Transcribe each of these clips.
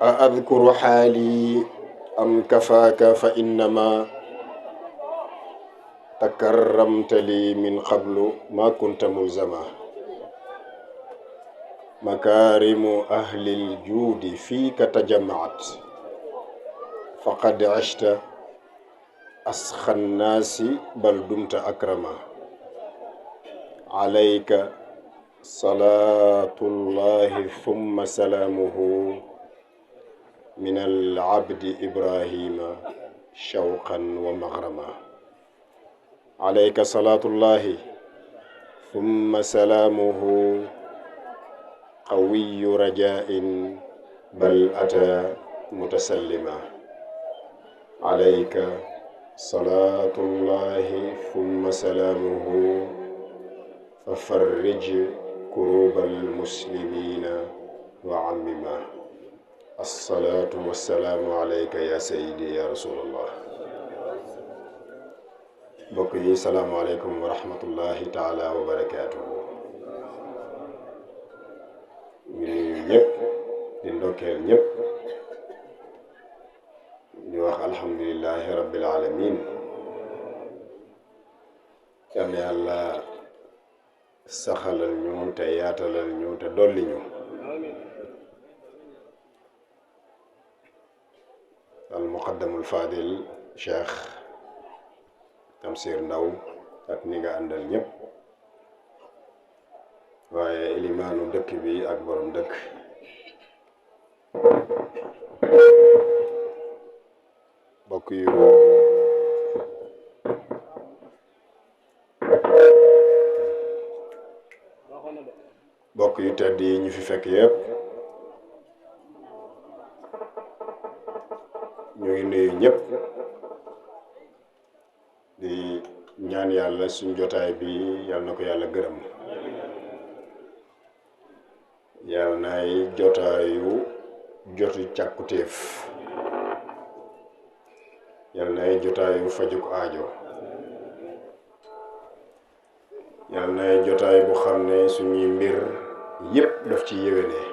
أأذكر حالي أم كفاك فإنما تكرمت لي من قبل ما كنت ملزما. مكارم أهل الجود فيك تجمعت، فقد عشت أسخى الناس بل دمت أكرما. عليك صلاة الله ثم سلامه من العبد إبراهيم شوقا ومغرما. عليك صلاة الله ثم سلامه قوي رجاء بل أتى متسلما. عليك صلاة الله ثم سلامه ففرج كروب المسلمين وعمما. الصلاة والسلام عليك يا سيدي يا رسول الله. mbokk yi salaamaaleykum wa rahmatullahi taala wa barakaatuhu. ñu nuyu ñëpp di ndokkeel ñëpp di wax alhamdulillahi rabbil alamin. yal na yàlla saxalal ñu te yaatalal ñu te dolli ñu. al muqaddamul fadil Cheikh Tamsir Ndaw ak ñi nga àndal ñëpp, waaye ilimaanu dëkk bi ak borom dëkk, bokk yu tedd yi ñu fi fekk yëpp, ñu ngi nuyu ñëpp di ñaan yàlla suñ jotaay bi yàlla na ko yàlla gërëm. yàlla nay jotaayu jotu càkkutéef, yàlla nay jotaayu fajuk aajo, yàlla nay jotaay bu xam ne suñuy mbir yépp daf ci yéwénee.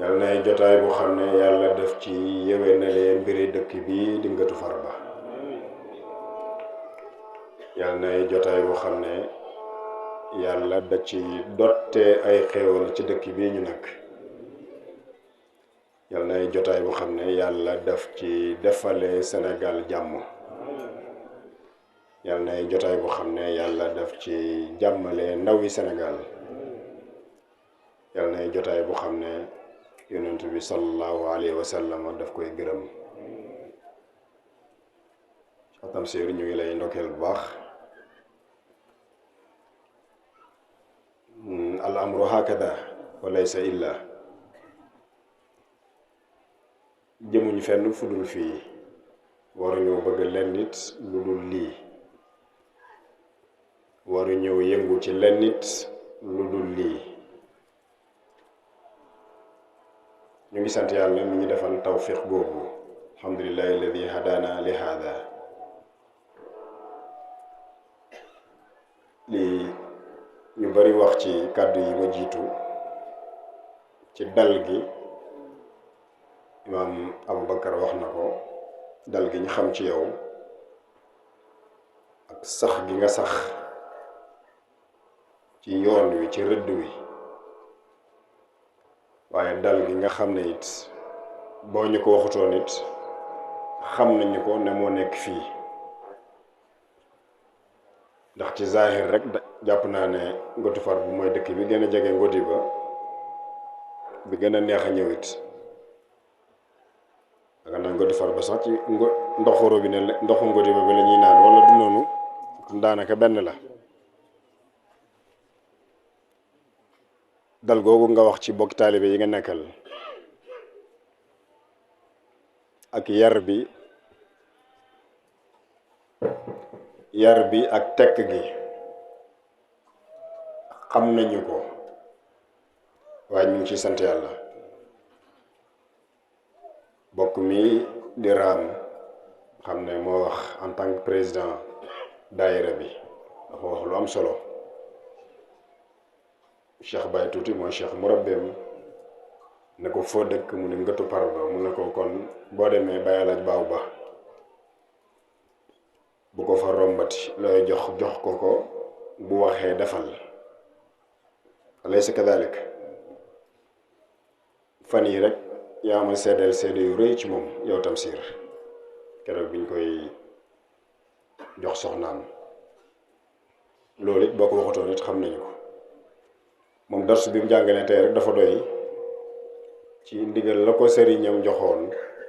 yàlla nay jotaay bu xam ne yàlla daf ci yéwénalee mbiri dëkk bi di Ngatu Farba. yàlla nay jotaay bu xam ne yàlla da ci dottee ay xéewal ci dëkk bi ñu nekk. yàlla nay jotaay bu xam ne yàlla daf ci defale Sénégal jàmm. yàlla nay jotaay bu xam ne yàlla daf ci jàmmale ndawi Sénégal. yàlla nay jotaay bu xam ne yonent bi sallallahu alayhi wa sallam daf koy gërëm. Tamsir ñu ngi lay ndokkeel bu baax. al amru hakada wa laysa illa. jëmuñu fenn fu dul fii, waruñoo bëgg len nit lu dul lii, waruñoo yëngu ci len nit lu dul lii. ñu ngi sant yàlla mi ñu defal tawfiq boobu. alhamdulillahi alladi hadana li hada. lii ñu bari wax ci kàddu yi ma jiitu ci dal gi. imaam Aboubacar wax na ko, dal gi ñu xam ci yow ak sax gi nga sax ci yoon wi, ci rëdd wi, waaye dal gi nga xam ne it boo ñu ko waxutoon it xam nañu ko ne moo nekk fii. ndax ci zahir rek jàpp naa ne Ngatu Farba bu mooy dëkk bi gën a jege Ngodi ba, bi gën a neex a ñëw it. danga naan Ngatu Farba sax ci ndoxu robinet la, ndoxu Ngodi ba bi la ñuy naan, wala du noonu? daanaka benn la. dal googu nga wax ci bokk taalibe yi nga nekkal, ak yar bi ak tekk gi, xam nañu ko, waaye ñu ngi ci sant yàlla. bokk mi di raam xam ne moo wax en tant que président daayira bi, dafa wax lu am solo. Cheikh Baye tuuti mooy cheikh murabbeem ne ko foo dëkk mu ne ngëtu parba mu ne ko kon boo demee Baye Alaaj Baaw Ba bu ko fa rombati looy jox ko bu waxee defal alaysa kadalik fan yi rek yaa ma seedeel seede yu rëy ci moom yow Tamsir keroog biñ koy jox soxnaam loolu it boo ko waxutoon it xam nañu ko moom darsu bi mu jàngalee tey rek dafa doy ci ndigal la ko sëriñam joxoon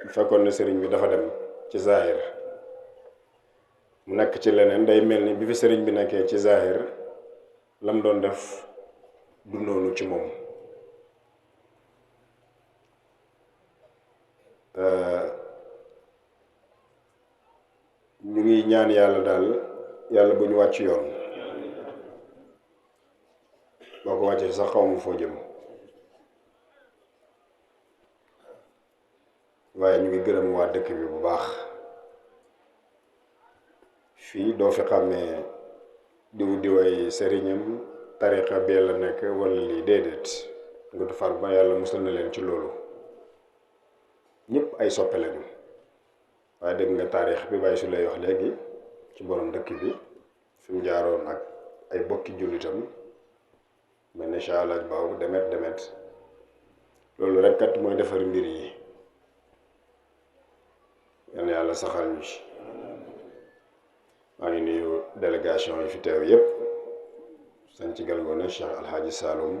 bu fekkoon ne sëriñ bi dafa dem ci zahir mu nekk ci leneen day mel ni bi fi sëriñ bi nekkee ci zahir lam doon def du noonu ci moom ñu ngi ñaan yàlla daal yàlla bu ñu wàcc yoon boo ko wàccee sax xaw ma foo jëm waaye ñu ngi gërëm waa dëkk bi bu baax fii doo fi xàmmee diw sëriñam tariqa bi la nekk wala lii déedéet nga du far ba yàlla musal na leen ci loolu ñëpp ay soppe lañu waaye dégg nga taarix bi bàyyi su lay wax léegi ci borom dëkk bi fi mu jaaroon ak ay bokki jullitam mel ne Cheikh Alaaj Baaw demet loolu rek kat mooy defar mbir yi yal na yàlla saxal ñu ci maa ngi nuyu délégation yi fi teew yépp sañ ci Galgone Cheikh Alhaaji Saloum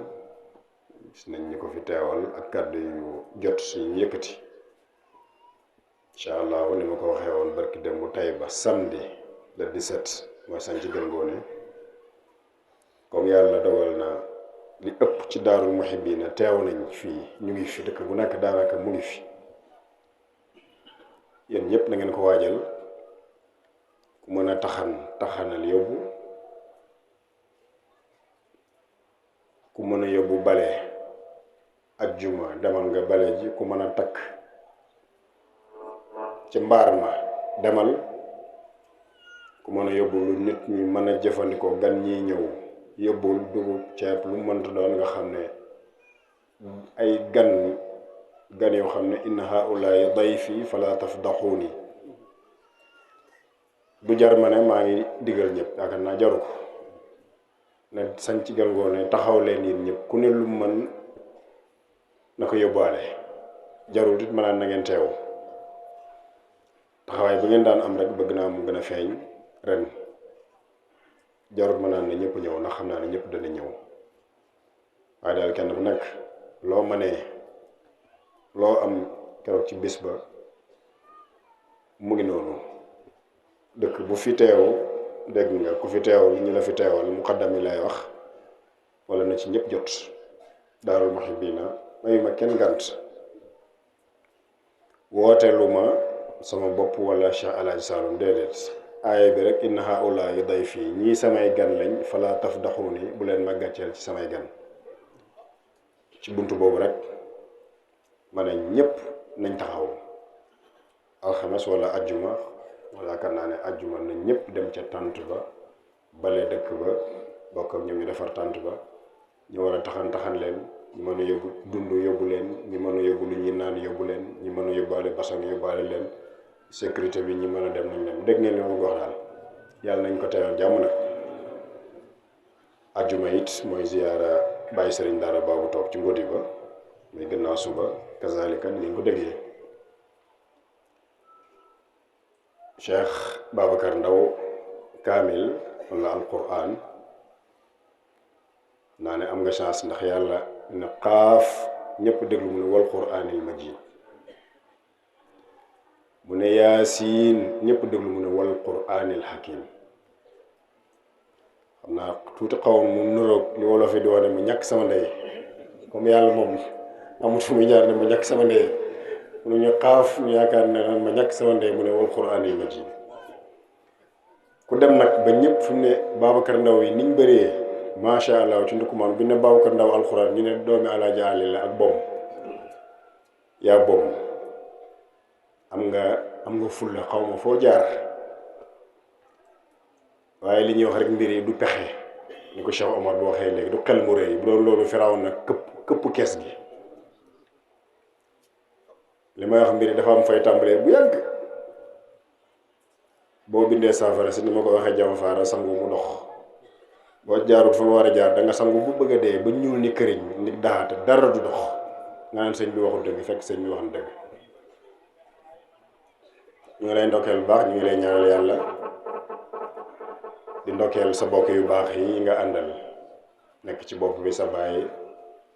gis nañ ñi ko fi teewal ak kàddu yu jot suñu yëkkati incha allah ni ma ko waxee woon barki dem bu tey ba samedi le 17 mooy sañ ci Galgone comme yàlla dogal na li ëpp ci Daarul Muhibbina teew nañ fii ñu ngi fi dëkk bu nekk daanaka mu ngi fi yéen ñëpp na ngeen ko waajal ku mën a taxanal yóbbu ku mën a yóbbu bale ak juma demal nga bale ji ku mën a takk ci mbaar ma demal ku mën a yóbbu lu nit ñi mën a jëfandikoo gan ñiy ñëw yóbbul dugub ceeb lu mënta doon nga xam ne ay gan yoo xam ne inna haulaay dayfi fala tafdaxuuni du jar ma ne maa ngi digal ñëpp yaakaar naa jaru ko ne sañ ci Galgone taxaw leen yéen ñëpp ku ne lu mën na ko yóbbaale jarul it ma naan na ngeen teew taxawaay bu ngeen daan am rek bëgg naa mu gën a feeñ ren jarul ma naan ne ñëpp ñëw ndax xam naa ne ñëpp dana ñëw waaye daal kenn bu nekk loo mënee loo am keroog ci bis ba mu ngi noonu dëkk bu fi teew dégg nga ku fi teewal ñi la fi teewal muqaddam yi lay wax wala na ci ñëpp jot Daarul Muhibbina mayu ma kenn gànt wooteelu ma sama bopp wala Cheikh Alaaji Saloum déedéet aaya bi rek inna haulaay dayfi ñii samay gan lañ fala tafdaxuuni bu leen ma gàcceel ci samay gan ci buntu boobu rek ma ne ñëpp nañ taxaw alxames wala ajjuma wala yaakaar naa ne ajjuma na ñëpp dem ca tànt ba bale dëkk ba bokk ak ñoom ñu defar tànt ba ñu war a taxan leen ñu mën a yóbbu dund yóbbu leen ñu mën a yóbbu lu ñuy naan yóbbu leen ñu mën a yóbbaale basang yóbbaale leen sécurité bi ñi mën a dem nañ dem dégg ngeen li ma wax daal yàlla nañ ko teewal jàmm nag ajjuma it mooy ziyaara bàyyi sëriñ daara baabu toog ci ngóoti ba muy gannaaw suba kazalika ni ngeen ko déggee Cheikh Babacar Ndaw kaamil wala alquran naa ne am nga chance ndax yàlla ne xaaf ñëpp déglu mu ne wal quraanil majiid mu ne yaasiin ñëpp déglu mu ne wal quraanil hakiim xam naa tuuti xawoon mu nuroog li wolof yi di wane mu ñàkk sama ndey comme yàlla moom amut fu muy jaar ne ma ñàkk sama ndey mu ne ñu xaaf ñu yaakaar ne ma ñàkk sama ndey mu ne wal quraanil majiid ku dem nag ba ñëpp fu mu ne Babacar Ndaw yi niñ bëree macha allah ci ndukumaan bi ne Babacar Ndaw alxuraan ñu ne doomi Alaaji Ali la ak bom yaa bom am nga fulla xaw ma foo jaar waaye li ñuy wax rek mbir yi du pexe ni ko Cheikh Omar bu waxee léegi du xel mu rëy bu doon loolu Firawna këpp kees gi. li may wax mbiri dafa am fay tàmbalee bu yàgg boo bindee saafara si ni ma ko waxee jama faara sangu mu dox boo jaarut fa nga war a jaar da nga sangu bu bëgg a dee ba ñuul ni këriñ ni daxate dara du dox nga naan sëñ bi waxul dëgg fekk sëñ bi wax na dëgg. ñu ngi lay ndokkeel bu baax ñu ngi lay ñaanal yàlla di ndokkeel sa bokk yu baax yi nga àndal nekk ci bopp bi sa baay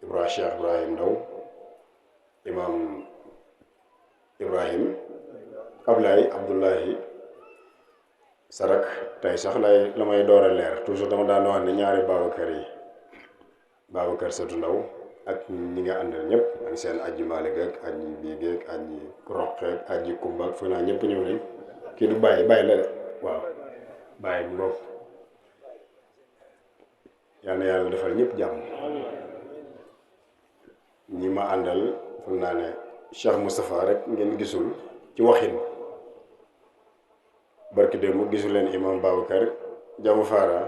Cheikh Ibrahim Ndaw imam Ibrahim Ablaye Abdullahi Sarak tey sax la may door a leer toujours dama daan wax ne ñaari Babacar Satu Ndaw ak ñi nga àndal ñëpp ak seen aji Malick ak aji Biige ak aji Roq ak aji Kumba ak fu naa ñëpp ñëw nañ kii du bàyyi la de waaw bàyyi bu bopp yal na yàlla defal ñëpp jàmm. ñi ma àndal fu naa ne Cheikh Moustapha rek ngeen gisul ci waxin barki démb gisu leen imam Babacar Jama Faara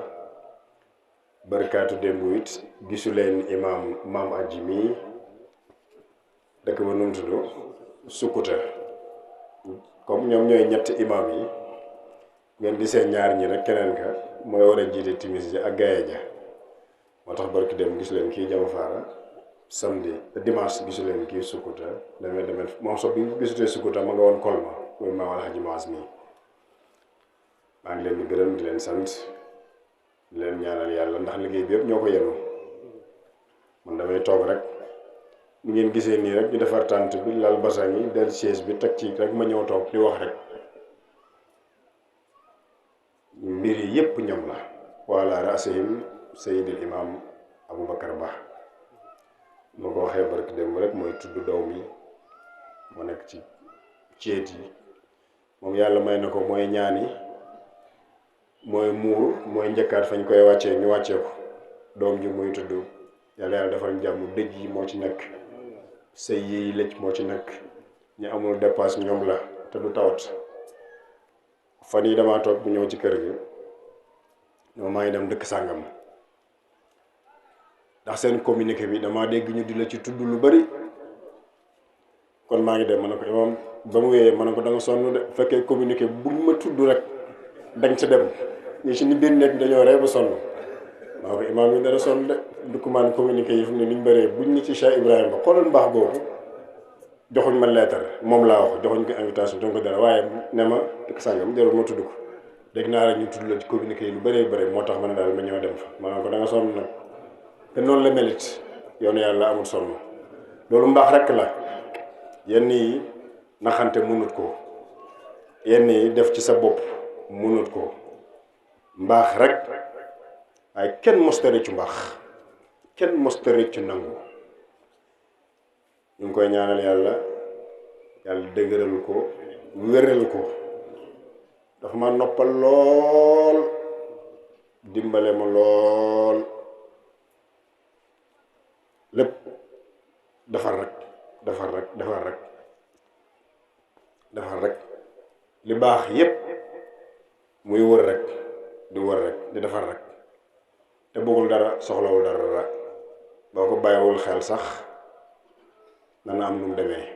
barkaatu démb it gisu leen imam maam aji mi dëkk ba nu mu tudd Sukkuta comme ñoom ñooy ñetti imam yi ngeen gisee ñaar ñi rek keneen ka mooy war a jiite timis ji ak gaye ja moo tax barki démb gisu leen kii Jama Faara samedi dimanche gisu leen kii Sukkuta demee moom sax bi gisutee Sukkuta ma nga woon Kolma muy maam Alhaji Maas mi maa ngi leen di gërëm di leen sant di leen ñaanal yàlla ndax liggéey bi yëpp ñoo ko yenu man damay toog rek ni ngeen gisee nii rek ñu defar tànt bi lal basan yi del chaise bi teg ci rek ma ñëw toog di wax rek mbir yi yëpp ñoom la wala rasihim Seydil Imam Aboubacar Ba moo ko waxee barki dem rek mooy tudd daw mi moo nekk ci ceet yi moom yàlla may na ko mooy ñaani mooy muur mooy njëkkaat fañ koy wàccee ñu wàccee ko doom ji muy tudd yàlla defal jàmm dëj yi moo ci nekk sëy yi lëj moo ci nekk ñu amul dépasse ñoom la te du tawat fan yi damaa toog bu ñëw ci kër gi ñoo maa ngi dem dëkk sàngam ndax seen communiqué bi damaa dégg ñu di la ci tudd lu bari kon maa ngi dem ma ne ko imam ba mu wéyee ma ne ko da nga sonn de fekkee communiqué buñ ma tudd rek dañ ca dem ñu ci ni biir nekk bi dañoo ree ba sonn maa ko imam yi dana sonn de document communiqué yi fu mu ne niñ bëree buñ ni ci Cheikh Ibrahima ba xoolal mbaax googu joxuñ ma lettre moom laa wax joxuñ ko invitation joxuñ ko dara waaye ne ma dëkk sàngam jarul ma tudd ko dégg naa rek ñu tudd la ci communiqué yi lu bëree bëri moo tax ma ne daal ma ñëw dem fa ma ne ko da nga sonn nag te noonu la melit yoonu yàlla amul sonn loolu mbaax rek la yenn yi naxante mënut ko yenn yi def ci sa bopp mënut ko mbaax rek waaye kenn mosta rëccu mbaax kenn mosta rëccu nangu ñu ngi koy ñaanal yàlla dëgëral ko wéral ko dafa ma noppal lool dimbale ma lool lépp defar rek li baax yépp muy wër rek di defar rek te bëggul dara soxlawul dara boo ko bàyyiwul xel sax dana am nu mu demee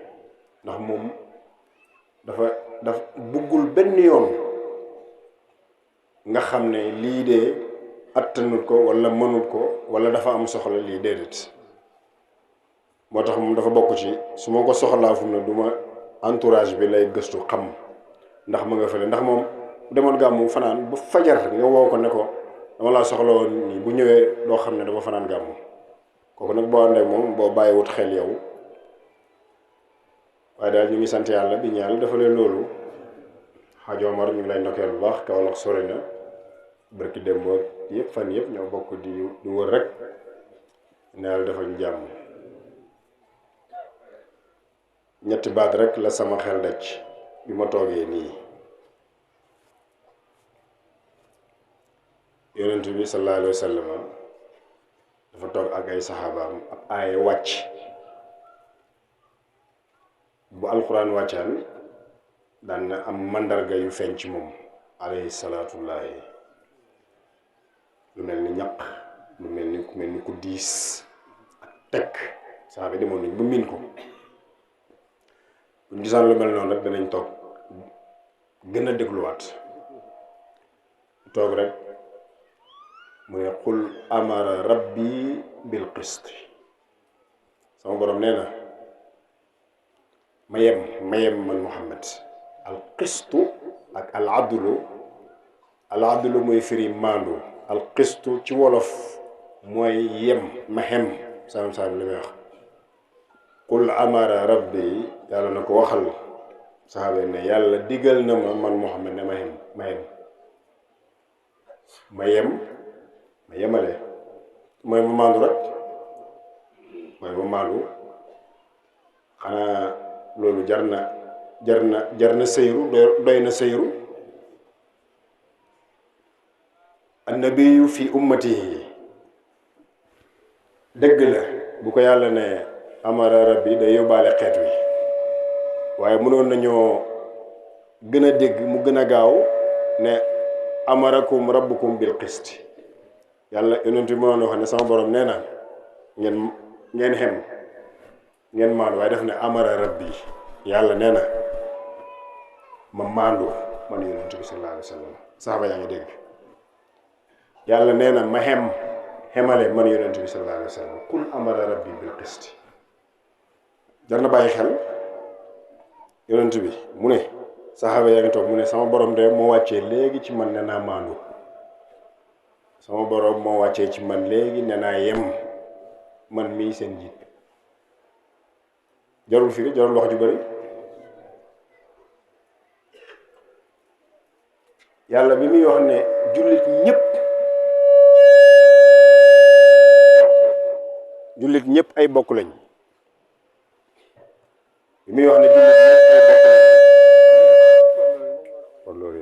ndax moom dafa bëggul benn yoon nga xam ne lii de attanut ko wala mënut ko wala dafa am soxla lii déedéet moo tax moom dafa bokk ci su ma ko soxlaa fu mu ne du ma entourage bi lay gëstu xam ndax ma nga fële ndax moom demoon gàmmu fanaan ba fajar nga woo ko ne ko dama laa soxla woon nii bu ñëwee doo xam ne dama fanaan gàmmu kooku nag boo àndee moom boo bàyyiwut xel yow waaye daal ñu ngi sant yàlla bi ñaan dafa leen loolu Hadj Omar ñu ngi lay ndokkeel bu baax Kaolack sori na barki dem ba yëpp fan yëpp ñoo bokk di wër rek ne yàlla dafa ñu jàmm ñetti baat rek la sama xel daj bi ma toogee nii yonent bi sallallahu alayhi wa sallam dafa toog ak ay saxaabaam ab aaye wàcc bu alxuraan wàccaan daan na am mandarga yu feeñ ci moom alayhi salaatullahi lu mel ni ñaq lu mel ni ku diis ak tekk saxaaba yi demoon nañ ba miin ko buñ gisaan lu mel noonu rek danañ toog gën a dégluwaat toog rek mu ne qul amara rabbi bil qist sama borom nee na ma yem man Muhammad al qistu ak al adlu mooy firi maandu al qistu ci wolof mooy yem ma xem saam li may wax qul amara rabbi yàlla na ko waxal saxaaba ne yàlla digal na ma man Muhammad ne ma yemale mooy ma maandu rek mooy ma maandu xanaa loolu jar na sëyru doy na sëyru annabiyu fi ummatihi dëgg la bu ko yàlla ne amara rabbi day yóbbaale xeet wi waaye mënoon nañoo gën a dégg mu gën a gaaw ne amarakum rabbukum bil qisti yàlla yonent bi mënoon wax ne sama borom nee na ngeen xem ngeen maandu waaye def ne amara rabbi yàlla nee na ma maandu man yonent bi sallallahu alayhi wa sallam saxaaba yaa ngi dégg yàlla nee na ma xemale man yonent bi sallallahu alayhi wa sallam kul amara rabbi bil qisti jar na bàyyi xel yonent bi mu ne saxaaba yaa ngi toog mu ne sama borom de moo wàccee léegi ci man ne naa maandu sama borom moo wàccee ci man léegi ne naa yem man mii seen jiit jarul firi jarul wax ju bari yàlla bi muy wax ne jullit ñëpp ay bokk lañ bi muy wax ne jullit ñëpp ay bokk lañ kon loolu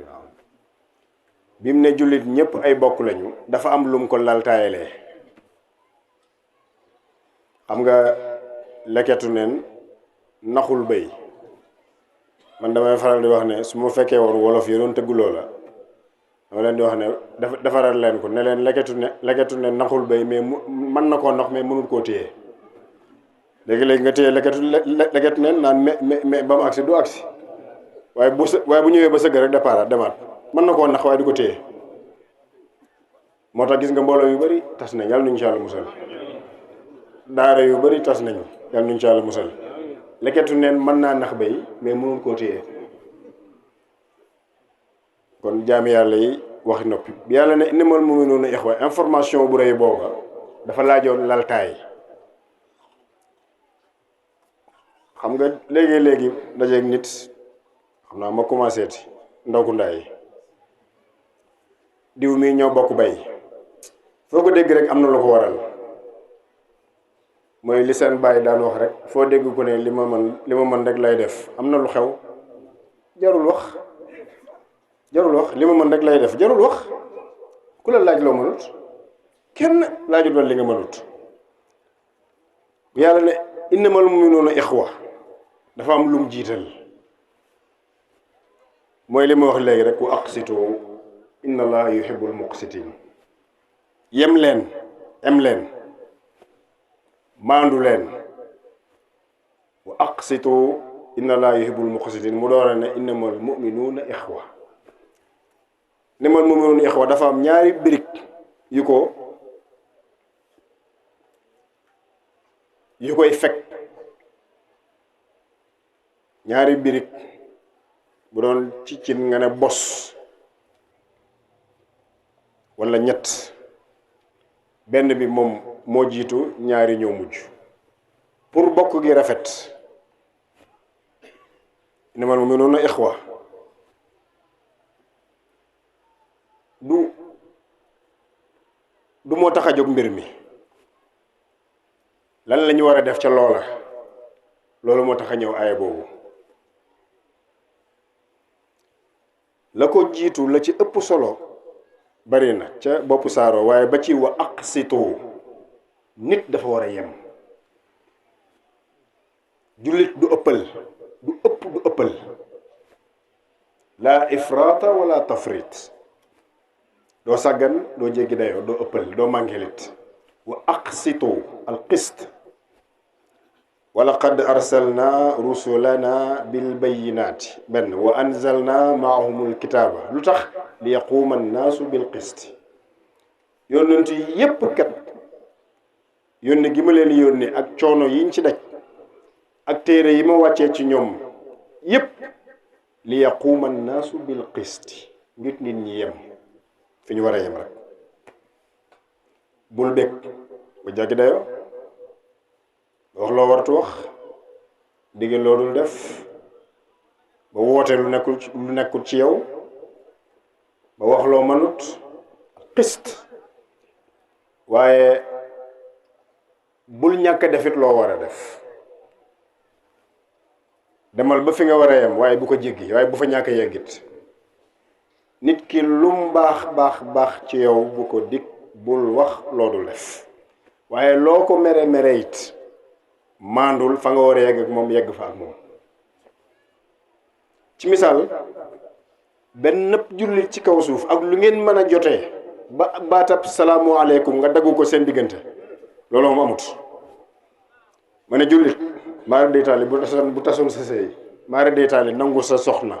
bi mu ne jullit ñëpp ay bokk lañu dafa am lum ko laltaayalee xam nga leketu neen naxul béy man damay faral di wax ne su ma fekkee woon wolof yi doon tëggu loola dama leen di wax ne defaral leen ko ne leen leketu ne naxul béy mais mën na koo nax mais mënul koo téye léegi-léegi nga téye leketu neen naan mais ba mu agsi du agsi waaye bu ñëwee ba sëgg rek départ demaat mën na koo nax waaye du ko téye moo tax gis nga mbooloo yu bari tas nañ yàlla nuñu ci yàlla musal daara yu bari tas nañu yàlla nuñu ci yàlla musal leketu neen mën naa nax béy mais mënul koo téye kon jaami yàlla yi waxi noppi bi yàlla ne innamal mu'minuuna ixwa information bu rëy booba dafa laajoon laltaay xam nga léegi dajeeg nit xam naa ma commencé ti ndaw ku ndaay diw mii ñoo bokk bay foo ko dégg rek am na lu ko waral mooy li seen bàyyi daan wax rek foo dégg ko ne li ma mën rek lay def am na lu xew jarul wax li ma mën rek lay def jarul wax ku la laaj loo mënut kenn laajut woon li nga mënut bu yàlla ne innamal mu'minuuna ixwa dafa am lum jiital mooy li ma wax léegi rek wa aqsitu inna allaha yuhibbul muqsitin yem leen maandu leen wa aqsitu inna allaha yuhibbul muqsitin mu doora ne innamal mu'minuuna ixwa innamal mu'minuuna ixwa dafa am ñaari birig yu koy fekk ñaari birig bu doon ci cin nga ne bos walla ñett benn bi moom moo jiitu ñaari ñoo mujj pour bokk gi rafet innamal mu'minuuna ixwa du moo tax a jóg mbir mi lan la ñu war a def ca loolu moo tax a ñëw aaya boobu la ko jiitu la ci ëpp solo bari na ca boppu saaro waaye ba ci wa aqsitu nit dafa war a yem jullit du ëppal du ëppal laa ifraata wala tafrit doo sàggan doo jéggi dayoo doo ëppal doo manqué lit wa aqsitu al qist wa laqad arsalna rusulana bil bayyinati benn wa anzalna maahumul kitaaba lu tax li yaquuma annaasu bil qist yónnent yi yépp kat yónni gi ma leen yónni ak coono yiñ ci daj ak téere yi ma wàccee ci ñoom yépp li yaquuma annaasu bil qist ngir nit ñi yem fi ñu war a yem rek bul bég ba jàggi dayoo wax loo wartu wax digge loo dul def ba woote lu nekkul ci yow ba wax loo mënut qist waaye bul ñàkk defit loo war a def demal ba fi nga war a yem waaye bu ko jéggi waaye bu fa ñàkk yeggit nit ki lum baax ci yow bu ko dig bul wax loo dul def waaye loo ko mere it maandul fa nga war a yegg ak moom yegg fa ak moom ci misaal benn jullit ci kaw suuf ak lu ngeen mën a jotee ba baatab salaamu aleykum nga daggu ko seen diggante loolu moom amut ma ne jullit maara deytaali bu tasoon sa sëy maara deytaali nangu sa soxna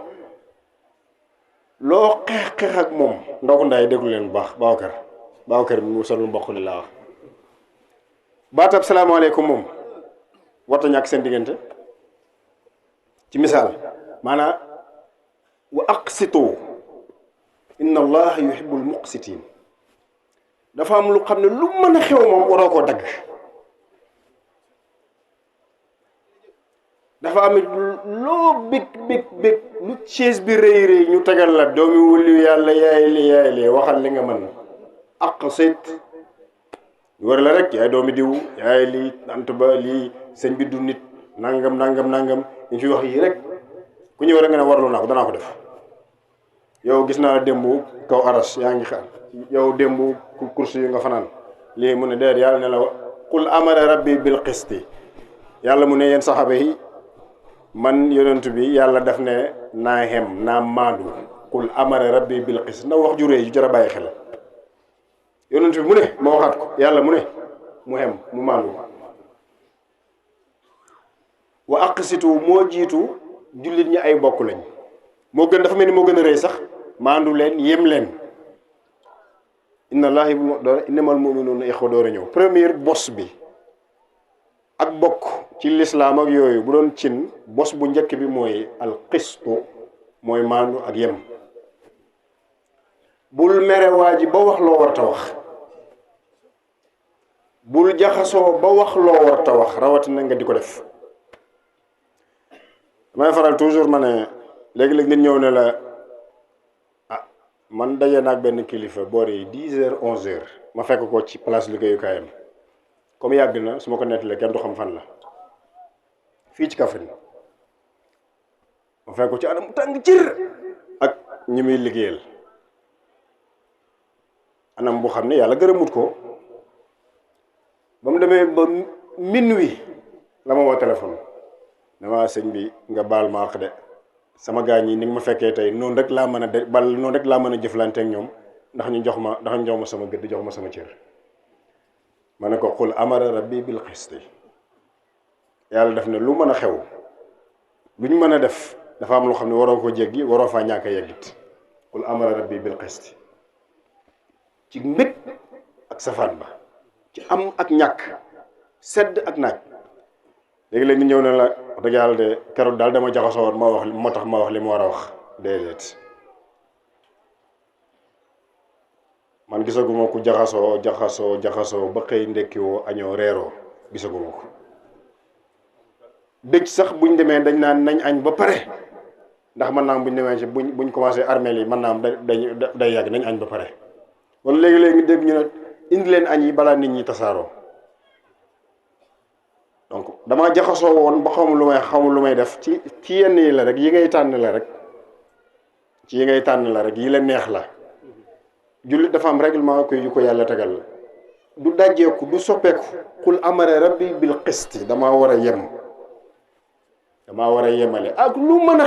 loo xeex ak moom ndoo ndaay déglu leen bu baax Babacar mi mu sonal mbokk li laa wax baatab salaamaaleykum moom warta ñàkk seen diggante ci misaal maanaam wa aqsitu inna allaha yuhibbul muqsitin dafa am lu xam ne lu mën a xew moom waroo koo dagg dafa am loo bég lu chaise bi rëy ñu tegal la doomi wulli yàlla yaay li waxal li nga mën aqsit war la rek yaay doomi diw yaay lii ant ba lii sëñ bi du nit nangam ñu fi wax yi rek ku ñëw rek nga ne warlu naa ko danaa ko def yow gis naa démb kaw aras yaa ngi xaar yow démb kursi yu nga fanaan lii mu ne déet yàlla ne la qul amara rabbi bil qisti yàlla mu ne yéen saxaaba yi man yonent bi yàlla daf ne naa xem naa maandu qul amara rabbi bil qisti ndax wax ju réy ju jar a bàyyi xel yonent bi mu ne ma waxaat ko yàlla mu ne mu xem mu maandu wa aqsitu moo jiitu jullit ñi ay bokk lañ moo gën dafa mel ni moo gën a rëy sax maandu leen yem leen inna allahi innamal mu'minuuna ixwa door a ñëw première bos bi ak bokk ci lislaam ak yooyu bu doon cin bos bu njëkk bi mooy al qistu mooy maandu ak yem bul mere waa ji ba wax loo war ta wax bul jaxasoo ba wax loo war ta wax rawatina nga di ko def damay faral toujours ma ne léegi-léegi nit ñëw ne la ah man daje naag benn kilifa boori 10h 11h ma fekk ko ci place liggéeyukaayam comme yàgg na su ma ko nettalee kenn du xam fan la fii ci Kaffrine ma fekk ko ci anam tàng jër ak ñi muy liggéeyal anam bu xam ne yàlla gërëmut ko ba mu demee ba minuit la ma woo téléphone dama sëñ bi nga baal ma àq de sama gaañ yi ni nga ma fekkee tey noonu rek laa mën a noonu rek laa mën a jëflante ak ñoom ndax ñu jox ma sama gëdd jox ma sama cër ma ne ko qul amara rabbi bil qisti yàlla def ne lu mën a xew lu ñu mën a def dafa am loo xam ne waroo ko jéggi waroo faa ñàkk a yeggit qul amara rabbi bil qisti ci mbég ak safaan ba ci am ak ñàkk sedd ak naaj léegi-léeg ni ñëw ne la wax dëgg yàlla de keroog daal dama jaxasoo woon moo tax ma wax li mu war a wax déedéet man gisaguma ku jaxasoo ba xëy ndekkiwoo añoo reeroo gisaguma ko dëj sax buñ demee dañ naan nañ añ ba pare ndax mën naa am buñ demee ci buñ commencé armeel yi mën naa am day yàgg nañ añ ba pare wala léegi-léegi dégg ñu ne indi leen añ yi balaa nit ñi tasaaroo donc damaa jaxasoo woon ba xamul lu may def ci yenn yi la rek yi ngay tànn la rek yi la neex la jullit dafa am règlement ko yu ko yàlla tegal la du dajjeeku du soppeeku qul amara rabbi bil qisti damaa war a yemale ak lu mën a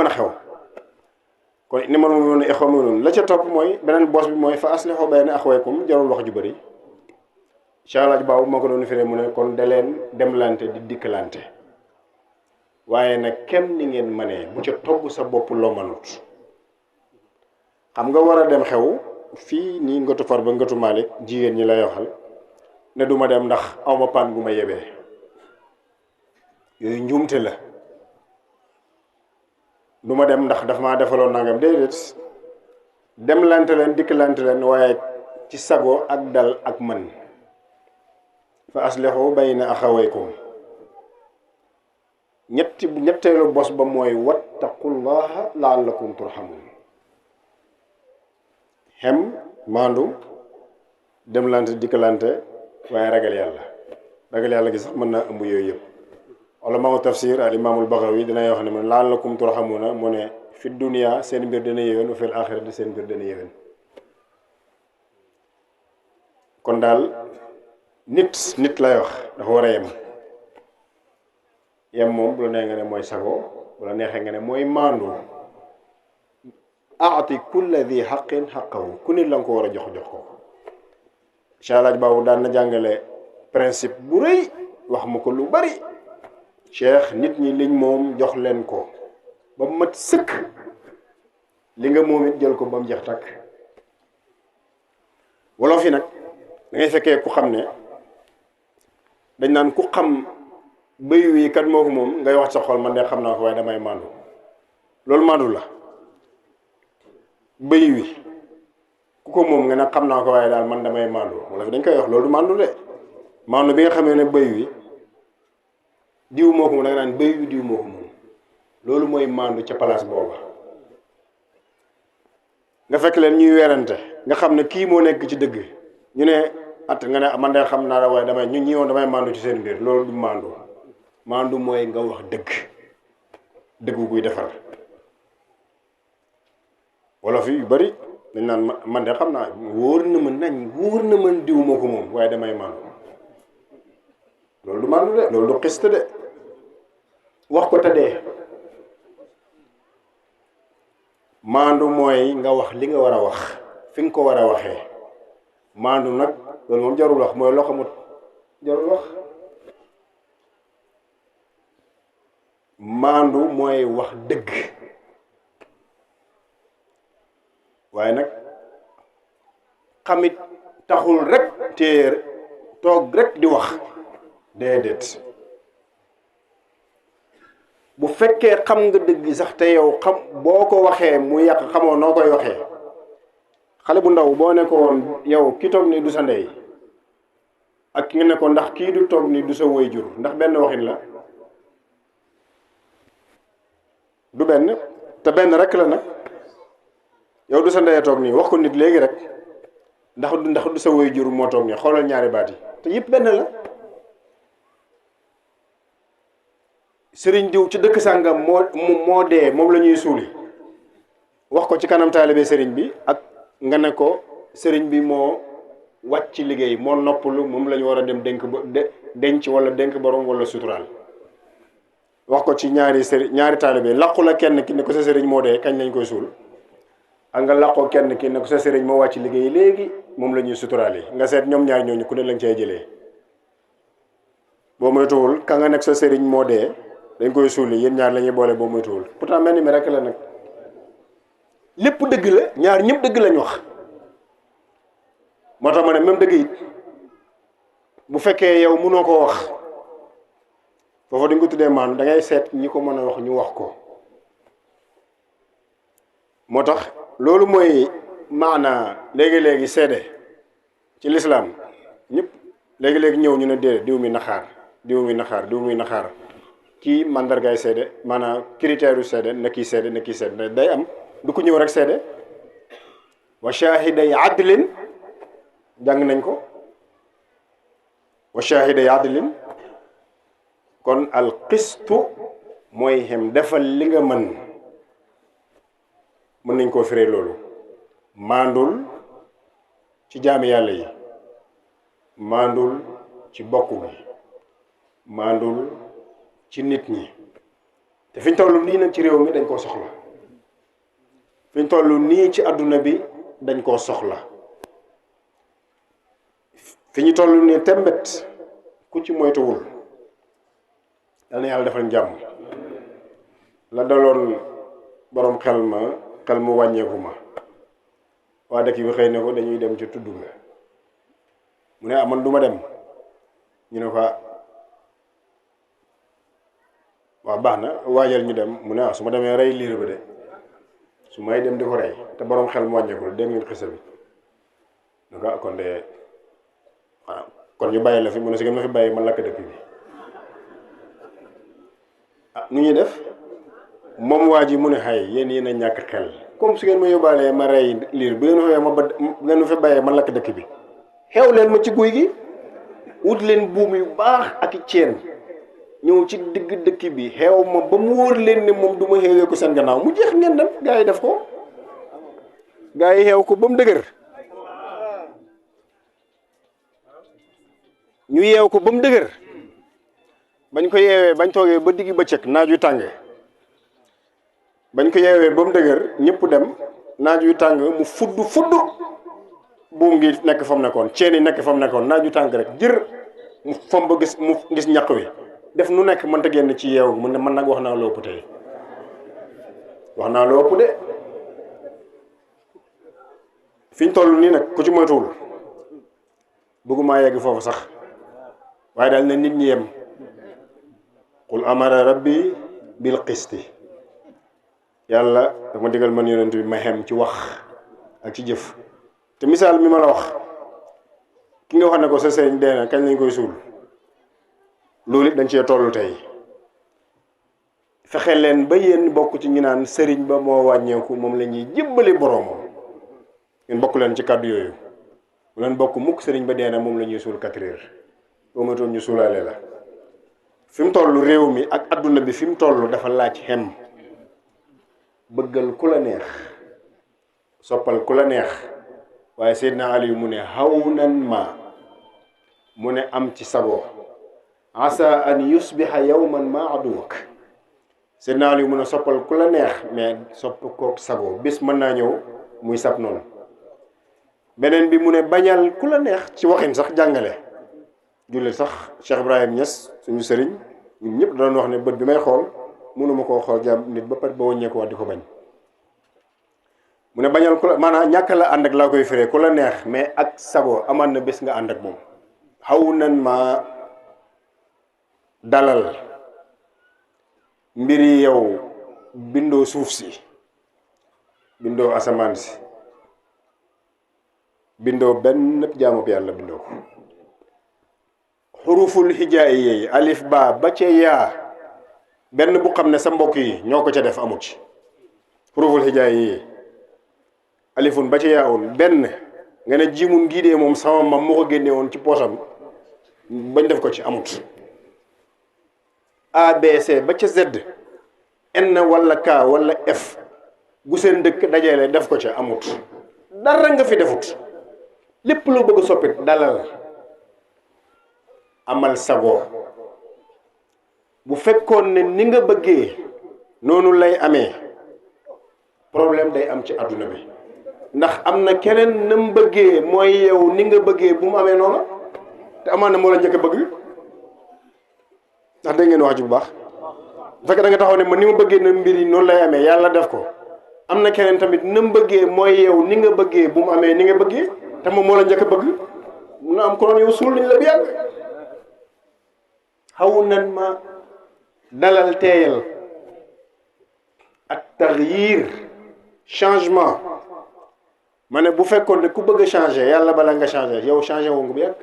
xew kon ni ma noonu ixwa noonu la ca topp mooy beneen bos bi mooy fa aslihu bayna axawaykum jarul wax ju bëri Cheikh Alaaji Baabu moo ko doon firee mu ne kon da leen demlante di dikkalante waaye nag kem ni ngeen mënee bu ca togg sa bopp loo mënut xam nga war a dem xew fii nii ngatu far ba ngatu Malick jigéen ñi lay waxal ne du ma dem ndax awma paan gu ma yebee yooyu njuumte la du ma dem ndax daf maa defaloon nangam déedéet demlante leen dikkalante leen waaye ci sago ak dal ak mën fa aslihu bayna axawaykum ñetteelu bos ba mooy wattaqullaha laallakum turhamun xem maandu demlante dikkalante waaye ragal yàlla gi sax mën naa ëmb yooyu yëpp ulama tafsir al imaamul Baxawi dina wax ne man laallakum turhamuna mu ne fi dunia seen mbir dana yéwén wa fil axirati seen mbir dana yéwén kon daal nit lay wax dafa war a yem moom bu la nee nga ne mooy sago bu la neexee nga ne mooy maandu aati kulla di xaqin xaqahu ku nit la nga ko war a jox ko Cheikh Alaaji Baabu daan na jàngale principe bu rëy wax ma ko lu bari cheikh nit ñi liñ moom jox leen ko ba mu mat sëkk li nga moom it jël ko ba mu jeex takk wolof yi nag da ngay fekkee ku xam ne dañ naan ku xam bëy wi kat moo ko moom ngay wax sa xol man de xam naa ko waaye damay màndu loolu màndu la bëy wi ku ko moom nga ne xam naa ko waaye daal man damay màndu wala fi dañ koy wax loolu du màndu de màndu bi nga xamee ne bëy wi diw moo ko moom da nga naan bëy wi diw moo ko moom loolu mooy màndu ca place booba nga fekk leen ñuy werante nga xam ne kii moo nekk ci dëgg ñu ne at nga ne man de xam naa la waaye damay ñu ñi woon damay màndu ci seen mbir loolu du màndu mooy nga wax dëgg guy defar wolof yi yu bari dañ naan man de xam naa wóor na ma diw moo ko moom waaye damay màndu loolu du màndu de loolu du xist de wax ko te dee màndu mooy nga wax li nga war a wax fi nga ko war a waxee màndu nag loolu moom jarul wax mooy loo xamut jarul wax màndu mooy wax dëgg waaye nag xamit taxul rek téer toog rek di wax déedéet bu fekkee xam nga dëgg sax te yow xam boo ko waxee mu yàq xamoo noo koy waxee xale bu ndaw boo nekkoon yow ki toog ni du sa ndey ak ki nga ne ko ndax kii du toog ni du sa waajur ndax benn waxin la du benn te benn rek la nag yow du sa ndey toog nii wax ko nit léegi rek ndax du sa waajur moo toog nii xoolal ñaari baat yi te yëpp benn la sëriñ diw ci dëkk sàngam moo dee moom la ñuy suuli wax ko ci kanam taalibe sëriñ bi ak nga ne ko sëriñ bi moo wàcc ci liggéey moo noppalu moom la ñu war a dem denc wala dénk borom wala suturaal wax ko ci ñaari taalibe làqu la kenn ki ne ko sa sëriñ moo dee kañ lañ koy suul ak nga làqoo kenn ki ne ko sa sëriñ moo wàcc liggéey léegi moom la ñuy suturaal nga seet ñoom ñaar ñooñu ku ne lañ cay jëlee boo moytuwul ka nga nekk sa sëriñ moo dee dañ koy suuli yéen ñaar la ñuy boole boo moytuwul pourtant mel ni mi rek la nag lépp dëgg la ñaar ñëpp dëgg lañ wax moo tax ma ne même dëgg it bu fekkee yow mënoo ko wax foofu dañ ko tuddee maanu da ngay seet ñi ko mën a wax ñu wax ko moo tax loolu mooy maana léegi-léegi seede ci lislaam ñëpp léegi-léegi ñëw ñu ne déedéet diw mi naxaar ci mandargaay seede maanaam critère yu seede na kii seede day am du ko ñëw rek seede wa shahiday adlin jàng nañ ko wa shahiday adlin kon al qistu mooy xem defal li nga mën nañ koo firee loolu maandul ci jaami yàlla yi maandul ci bokk gi maandul ci nit ñi te fi ñu toll lii nag ci réew mi dañ koo soxla fi ñu toll nii ci àdduna bi dañ koo soxla fi ñu toll nii tembet ku ci moytuwul yal na yàlla defal jàmm la daloon borom xel mu wàññeeku ma waa dëkk bi xëy na ko dañuy dem ci tudd nga mu ne man du ma dem ñu ne ko waaw baax na waajal ñu dem mu ne su ma demee rey liir ba de su may dem di ko rey te borom xel mu wàññeekul dem ngeen xisa bi ne ko kon de kon ñu bàyyi la fi mu ne si ngeen ma fi bàyyi ma lakk dëkk bi nu ñuy def moom waa ji mu ne xay yéen a ñàkk xel comme su ngeen ma yóbbaalee ma rey liir bu ngeen ma fi bàyyee ma lakk dëkk bi xew leen ma ci guy gi wut leen buum yu baax ak ceen ñëw ci digg dëkk bi xew ma ba mu wóor leen ne moom du ma xewee ko seen gannaaw mu jeex ngeen dem gaa yi def ko gaa yi xew ko ba mu dëgër ñu yeew ko ba mu dëgër bañ ko yeewee bañ toogee ba diggi bëccëg naaj yu tàng bañ ko yeewee ba mu dëgër ñëpp dem naaj yu tàng mu fudd buum gi nekk fa mu nekkoon ceen yi nekk fa mu nekkoon naaj yu tàng rek jër mu fom ba mu gis ñaq wi def nu nekk mënta génn ci yeewu mu ne man nag wax naa loo ëpp tey wax naa loo ëpp de fi ñu toll nii nag ku ci moytuwul bëgguma yegg foofu sax waaye daal na nit ñi yem qul amara rabbi bil qisti yàlla dama digal man yonent bi ma xem ci wax ak ci jëf te misaal mi ma la wax ki nga wax ne ko sa sëriñ dee na kañ lañ koy suul loolu it dañ cee tollu tey fexe leen ba yéen bokk ci ñu naan sëriñ ba moo wàññeeku moom la ñuy jébbali boroomam ngeen bokk leen ci kàddu yooyu bu leen bokk mukk sëriñ ba dee na moom la ñuy suul 4 heures boo matoon ñu suulaale la fi mu toll réew mi ak adduna bi fi mu toll dafa laaj xem bëggal ku la neex soppal ku la neex waaye Seydina Ali mu ne hawnan ma mu ne am ci sago asa an yusbiha yawman ma aduwak Seydina Ali mu ne soppal ku la neex mais sopp kook sago bis mën naa ñëw muy sab noonu beneen bi mu ne bañal ku la neex ci waxin sax jàngale jullit sax Cheikh Ibrahim Niass suñu sëriñ ñun ñëpp doon wax ne bët bi may xool mënuma koo xool jàmm nit ba pare ba wàññeeku wax di ko bañ mu ne bañal ku la maanaam ñàkk la ànd ak laa koy firee ku la neex mais ak sago amaan na bés nga ànd ak moom xaw nan ma dalal mbiri yow bindoo suuf si bindoo asamaan si bindoo benn jaamub yàlla bindoo ko xuruful hijaay yi alif ba ca yaa benn bu xam ne sa mbokk yi ñoo ko ca def amu ci xuruful hijaay yi alifun ba ca yaawun benn nga ne jimun gii dee moom sama mam moo ko génne woon ci poosam bañ def ko ci amut ABC ba ca Z N wala K wala F gu seen dëkk dajale def ko ca amut dara nga fi defut lépp loo bëgg a soppi dalal amal sago bu fekkoon ne ni nga bëggee noonu lay amee problème day am ci àdduna bi ndax am na keneen na mu bëggee mooy yow ni nga bëggee bu mu amee noonu te amaan na moo la njëkk a bëgg ndax dégg ngeen wax ji bu baax bu fekkee da nga taxaw ne man ni ma bëggee na mbir yi noonu lay amee yàlla def ko am na keneen tamit na mu bëggee mooy yow ni nga bëggee bu mu amee ni nga bëggee te moom moo la njëkk a bëgg mun na am ko noonu yow suul nañ la bu yàgg xaw nan ma dalal teeyal ak taxyir changement ma ne bu fekkoon ne ku bëgg a changer yàlla bala nga changer yow changer woo nga bu yàgg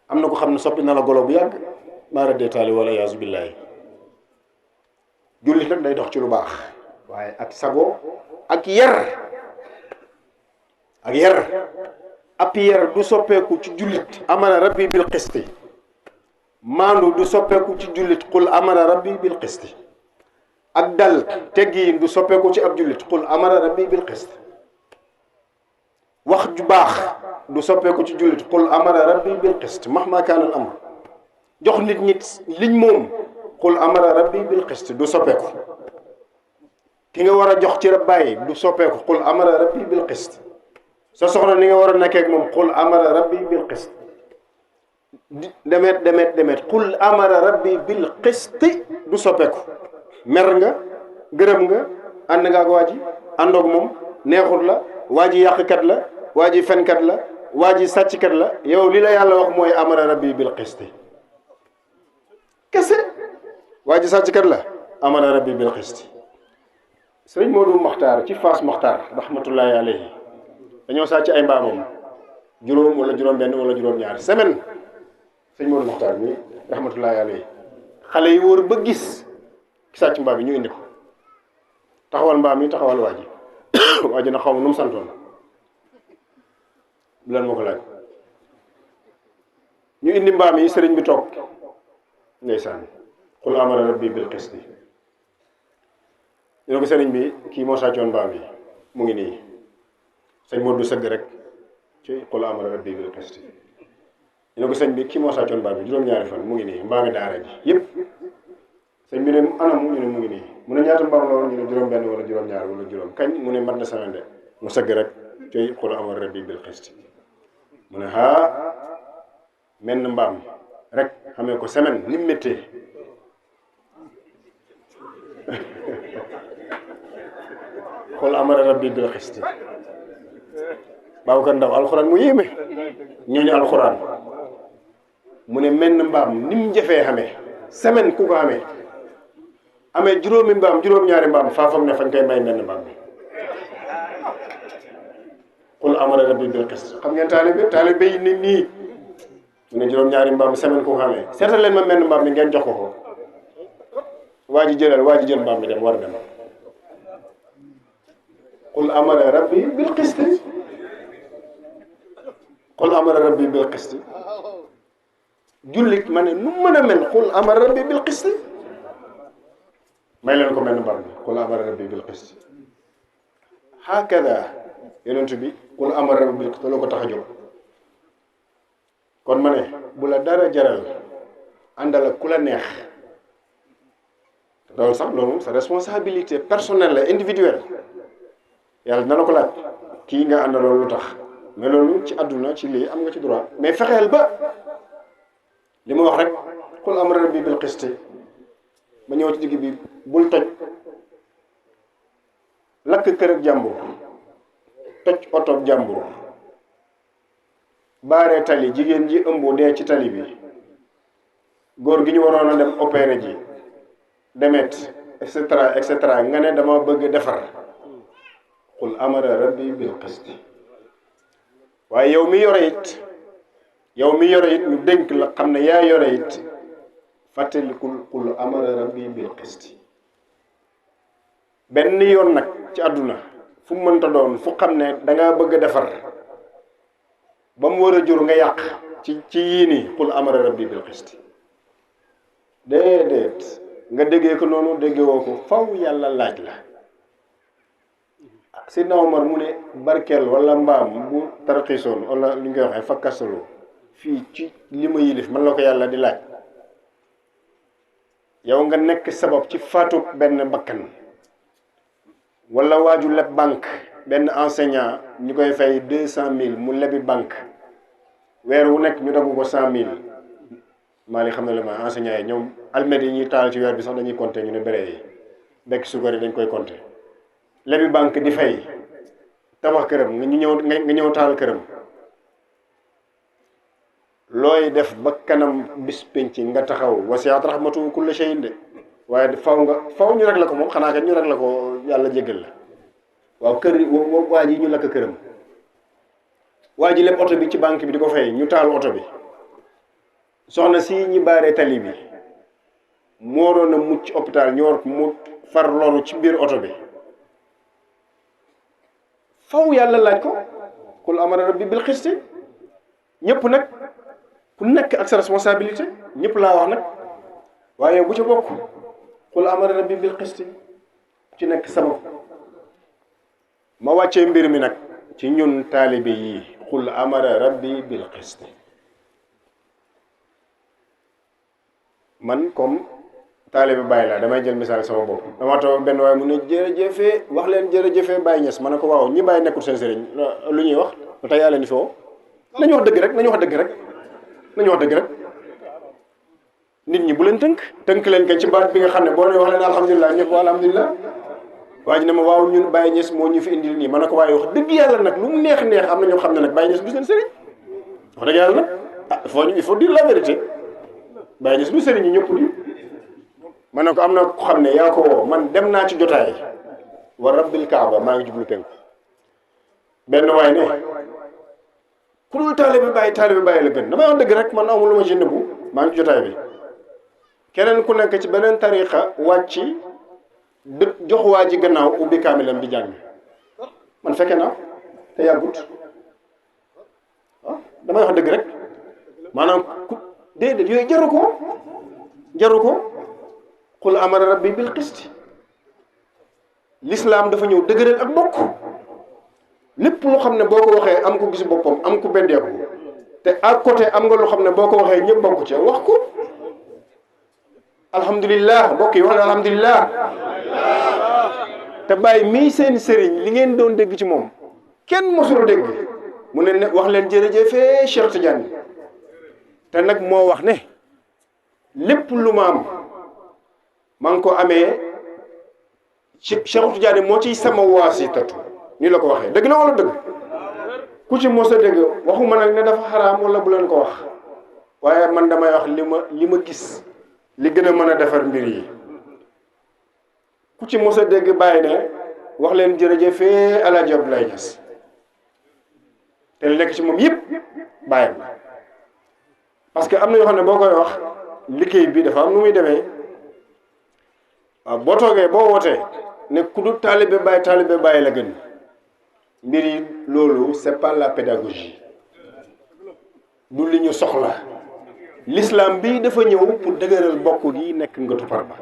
am na ko xam ne soppi na la golo bu yàgg maara détaali wala yaasu billaahi jullit nag day dox ci lu baax waaye ak sago ak yar ab yar du soppeeku ci jullit amana rabbi bil qisti maandu du soppeeku ci jullit qul amara rabbi bil qisti ak dal teggiin du soppeeku ci ab jullit qul amara rabbi bil qisti wax ju baax du soppeeku ci jullit qul amara rabbi bil qisti mahma kaana al amr jox nit liñ moom qul amara rabbi bil qisti du soppeeku ki nga war a jox ci rab bàyyi du soppeeku qul amara rabbi bil qist sa soxna ni nga war a nekkee ak moom qul amara rabbi bil qist demet qul amara rabbi bil qisti du soppeeku mer nga gërëm nga ànd nga ak waa ji àndoog moom neexut la waa ji yàqkat la waa ji fenkat la waa ji sàcckat la yow li la yàlla wax mooy amara rabbi bil qisti kese waa ji sàcckat la amara rabbi bil qisti sëriñ Modou Maxtaar ci Fass Maxtaar rahmatullahi alayhi dañoo sàcc ay mbaamam juróom wala juróom benn wala juróom ñaar semaine sëriñ Modou Maxtaar mi rahmatullahi alayhi xale yi wóor ba gis ki sàcc mbaam yi ñu indi ko taxawal mbaam yi taxawal waa ji waa ji na xaw ma nu mu santoon bu leen moo ko laaj ñu indi mbaam yi sëriñ bi toog ndeysaan qul amara rabbi bil qisti ñu ne ko sëriñ bi kii moo sàccoon mbaam yi mu ngi nii sëñ Modou sëgg rek ci qul amara rabbi bil qisti ñu ne ko sëñ bi kii moo sàccoon mbaam yi juróom-ñaari fan mu ngi nii mbaami daara ji yëpp sëñ bi ne anam ñu ne mu ngi nii mu ne ñaata mbaam la woon ñu ne juróom benn wala juróom ñaar wala juróom kañ mu ne mat na semaine de mu sëgg rek ci qul amara rabbi bil qisti mu ne menn mbaam rek xamee ko semaine ni mu méttee qul amara rabbi bil qisti Babacar Ndaw alxuraan mu yéeme ñooñu alxuraan mu ne menn mbaam ni mu jafee xamee semaine ku ko amee juróomi mbaam juróom-ñaari mbaam faafam ne fañ koy may menn mbaam bi qul amara rabbi bil qist xam ngeen taalibe yi ni nii mu ne juróom-ñaari mbaam semaine ku ko seetal leen ma menn mbaam bi ngeen jox ko waa ji jël mbaam bi dem war a dem qul amara rabbi bil qist qul amara rabbi bil qist jullit ma ne nu mën a mel qul amara rabbi bil qist may leen ko menn mbaam bi qul amara rabbi bil qist hakada yonent bi qul amara rabbi bil qist loo ko tax a jóg kon ma ne bu la dara jaral àndal ak ku la neex loolu sax loolu sa responsabilité personnelle la individuelle yàlla dina la ko laaj kii nga àndaloon lu tax mais loolu ci àdduna ci lii am nga ci droit mais fexeel ba li ma wax rek qul amara rabbi bil qist ma ñëw ci digg bi bul toj lakk kër ak jàmbur toj oto jàmbur baaree tali jigéen ji ëmb dee ci tali bi góor gi ñu waroon a dem opéré ji demet et cetera nga ne dama bëgg defar qul amara rabbi bil qist waaye yow mi yore it ñu dénk la xam ne yaa yore it fàttalikul qul amara rabbi bil qist benn yoon nag ci àdduna fu mu mënta doon fu xam ne danga bëgg a defar ba mu war a jur nga yàq ci yii nii qul amara rabbi bil qist déedéet nga déggee ko noonu déggee woo ko faw yàlla laaj la Sidna Omar mu ne barkeel wala mbaam bu tarxiisoon wala li nga waxee fakkasaloo fii ci li ma yilif man la ko yàlla di laaj yow nga nekk sabab ci faatu benn bakkan wala waaju leb banque benn enseignant ñu koy fay 200 000 mu lebi banque weer wu nekk ñu dagu ko 100 000 maa li xam ne la ma enseignant yi ñoom almet yi ñuy taal ci weer bi sax dañuy compter ñu ne béré yi bekk sukar yi dañ koy compter lebi banque di fay tabax këram nga ñëw taal këram looy def ba kanam bis penc nga taxaw wasi'at rahmatu kulla shay'in de waaye faw ñu rek la ko moom xanaa kat ñu rek la ko yàlla jéggal la waaw kër waa ji ñu lakk këram waa ji leb oto bi ci banque bi di ko fay ñu taal oto bi soxna si ñi baaree tali bi moo doon a mucc hôpital ñu war mu far loru ci biir oto bi faw yàlla laaj ko qul amara rabbi bil qist ñëpp nag ku nekk ak sa responsabilité ñëpp laa wax nag waaye bu ca bokk qul amara rabbi bil qist ci nekk sabab ma wàccee mbir mi nag ci ñun taalibe yi qul amara rabbi bil qist man comme taalibe Baye laa damay jël misaal sama bopp dama toog benn waaye mu ne jërëjëfee wax leen jërëjëfee Baye Niass ma ne ko waaw ñi Baye nekkul seen sëriñ lu ñuy wax lu tax yàlla ni fi woo nañu wax dëgg rek nañu wax dëgg rek nañu wax dëgg rek nit ñi bu leen tënk leen kañ ci baat bi nga xam ne boo nee wax leen alhamdulilah ñëpp alhamdulilah waa ji ne ma waaw ñun Baye Niass moo ñu fi indil nii ma ne ko waaye wax dëgg yàlla nag lu mu neex neex am na ñoo xam ne nag Baye Niass du seen sëriñ wax dëgg yàlla nag ah il faut dire la vérité Baye Niass du sëriñ ñi ñëpp di ma ne ko am na ko xam ne yaa ko woo man dem naa ci jotaay wa rabbil kaaba maa ngi jublu penku benn waay ne ku dul taalibe Baye la gën damay wax dëgg rek man amul lu ma ci nëbbu maa ngi ci jotaay bi keneen ku nekk ci beneen tariqa wàcc jox waa ji gannaaw ubbi kaamilam di jàng man fekke naa te yàggut damay wax dëgg rek maanaam déedéet yooyu jaru ko qul amara rabbi bil qist l'islam dafa ñëw dëgëral ak bokk lépp loo xam ne boo ko waxee am ko gis boppam am ko beddeeku te à côté am nga loo xam ne boo ko waxee ñëpp bokk ci wax ko alhamdulilah mbokk yi wax na alhamdulilah te bàyyi mii seen sëriñ li ngeen doon dégg ci moom kenn mosul dégg mu ne wax leen jërëjëfee Cheikh Tidiane te nag moo wax ne lépp lu ma am maa ngi ko amee ci Cheikh Tidiane moo ciy sama waasitatu ni la ko waxee dëgg la wala dëgg ku ci mos a dégg waxuma nag ne dafa xaraam wala bu leen ko wax waaye man damay wax li ma gis li gën a mën a defar mbir yi ku ci mos a dégg bàyyi ne wax leen jërëjëfee El Hadj Abdoulaye Niass te li nekk ci moom yëpp bàyyam parce que am na yoo xam ne boo koy wax liggéey bi dafa am nu muy demee waaw boo toogee boo wootee ne ku du taalibe Baye la gën mbir yi loolu c'est pas la pédagogie du li ñu soxla l'islam bi dafa ñëw pour dëgëral bokk gi nekk ngatu parba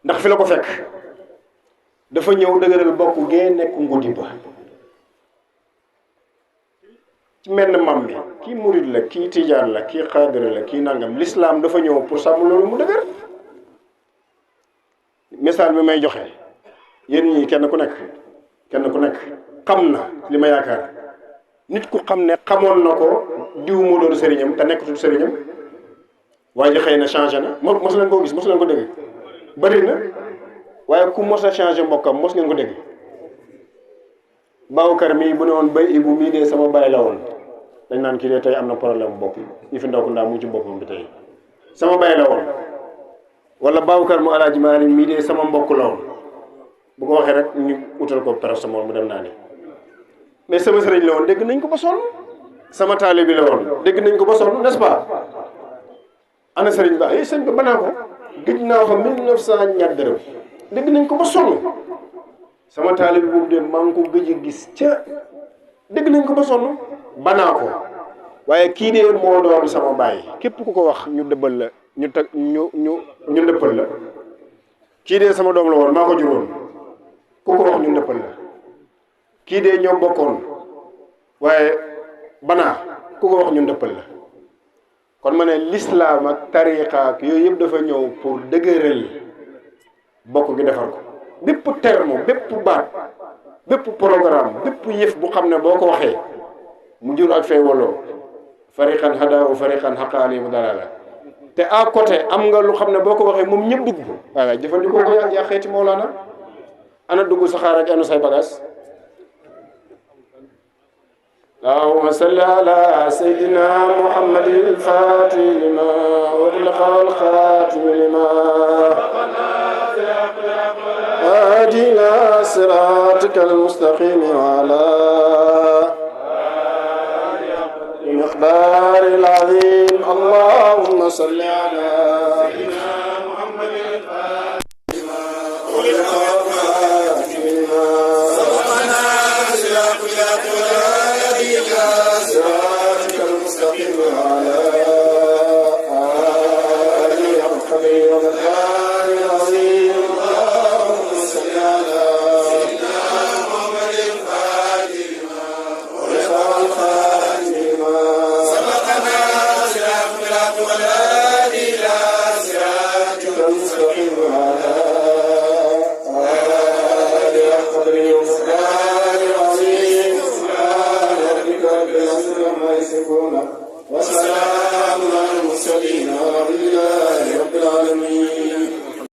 ndax fi la ko fekk dafa ñëw dëgëral bokk gee nekk ngudi ba ci menn mam bi kii murid la kii tijaan la kii xaadira la kii nangam l'islam dafa ñëw pour sàmm loolu mu dëgër message bi may joxe yéen ñii kenn ku nekk xam na li ma yaakaar nit ku xam ne xamoon na ko diw moo doon sëriñam te nekkatul sëriñam waaye ji xëy na changé na mos leen koo gis mos leen ko dégg bëri na waaye ku mos a changé mbokkam mos ngeen ko dégg Baawkar mii bu ne woon bay ibu mii dee sama baay la woon dañ naan kii de tey am na problème bopp yi fi ndaw ko ndaa mu ci boppam bi tey sama baay la woon wala Baawkar mu Alaaji Maalik mii dee sama mbokk la woon bu ko waxee rek ñu utal ko paracetamol mu dem naa ni mais sama sëriñ la woon dégg nañ ko ba sonn sama taalibe bi la woon dégg nañ ko ba sonn n'est-ce pas ana sëriñ ba ay sëñ ba banaa ko gëj naa ko 1900 ñaar dërëm dégg nañ ko ba sonn sama taalibe boobu de maa ngi ko gëj a gis ca dégg nañ ko ba sonn banaa ko waaye kii de moo doon sama baay képp ku ko wax ñu dëbbal la ñu dëppal la kii de sama doom la woon maa ko juróon ku ko wax ñu dëppal la kii de ñoo bokkoon waaye banaa ku ko wax ñu dëppal la kon ma ne l'islam ak tariqa ak yooyu yëpp dafa ñëw pour dëgëral bokk gi defar ko bépp terme bépp baat bépp programme bépp yëf bu xam ne boo ko waxee mu jur ak fay waloo fariqan hada wa fariqan haqa alayhim dalala te à côté am nga lu xam ne boo ko waxee moom ñëpp dugg waaye jëfandikoo ko yaa xeeti Mawlana ana dugg saxaar ak anu say bagage اللهم صل على سيدنا محمد الفاتح لما أغلق والخاتم لما هادي إلى صراطك المستقيم وعلى المقدار العظيم اللهم صل على سيدنا محمد الفاتح لما أغلق والخاتم لما صراطك المستقيم وعلى